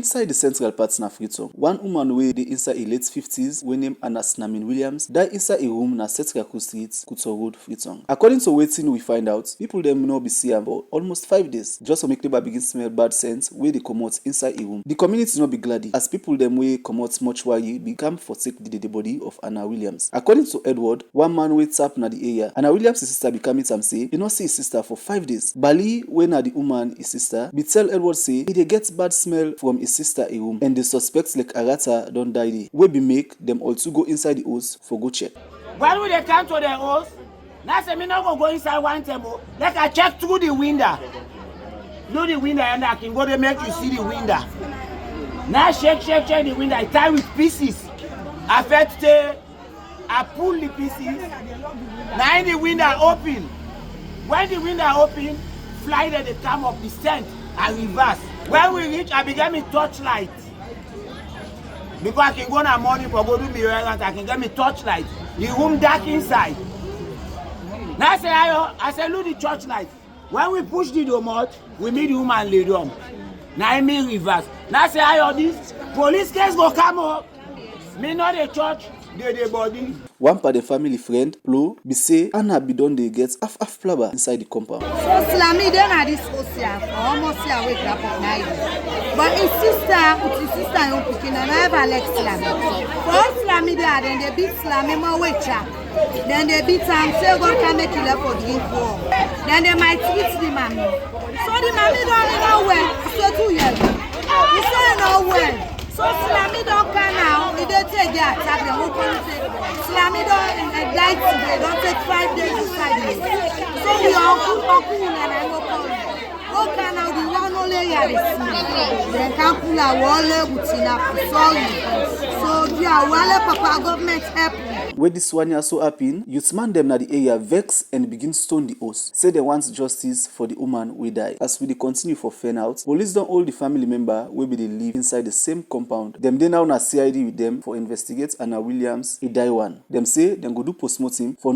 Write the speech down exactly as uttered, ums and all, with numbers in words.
Inside di central part na Freetown, one woman wey dey inside in late fifties wey name Anna Snamin Williams die inside in room na Seth Kaku Street, Kuto Road, Freetown. According to wetin we find out, pipo dem no bin see am for almost five days, just for make neighbour begin smell bad scent wey dey comot inside in room. Di community no be gladi as pipo dem wey comot mortuary bin come for take di dead body of Anna Williams. According to Edward, one man wey tap na di area, Anna Williams in sister bin come meet am say e no see in sister for five days. Bali, wey na di woman in sister, bin tell Edward say e dey get bad smell from in sister in room and dey suspect like Arata don die dey, wey bin make dem all two go inside di house for go check. When we dey come to the house, na say mi no go go inside one time o. Like I check through the window. Through the window, and I can go dey make you see the window. Na shake, shake, shake the window. I tie with pieces. I first say, I pull the pieces. Na in the window open. When the window open, fly dem dey come up the scent. I reverse. When we reach, I begin me torchlight. Because I can go na morning for go do mi errand, I can get mi torchlight. The room dark inside. Na I say, Ayo, I say, look the torchlight. When we push the domot, we meet the woman lay down. Na im mi reverse. Na I say, Ayo, this police case go come o. Mi no dey church, dey dey body. One pa di family friend, Plo, be say Anna bin don dey get half half plaba inside di compound. So Slami dey na dis house ya for almost year wey grandpa die. But im sister with im sister im own pikin, dem no ever like Slami. For all Slami dey, dem dey beat Slami more wey cha. Dem dey beat am, say God can make you left for drink war. Dem dey maltreat the mami. So the mami don, e no well, so two years. E say e no well. So Slami don come now, e dey take dey attack dem, who come say Slami don, eh, die today, don take five days inside here. So we uncle, uncle una na im go come. Go come now, the one only here dey see. Dem come pull our wale with enough, sorry. So dia wale papa, government help we. Wey dis one ya so happen, youth man dem na di area vex and begin stone di host, say dem want justice for di woman wey die. As we dey continue for find out, police don hold di family member wey bin dey live inside di same compound. Dem dey now na C I D with dem for investigate Anna Williams, e die one. Dem say dem go do postmortem for no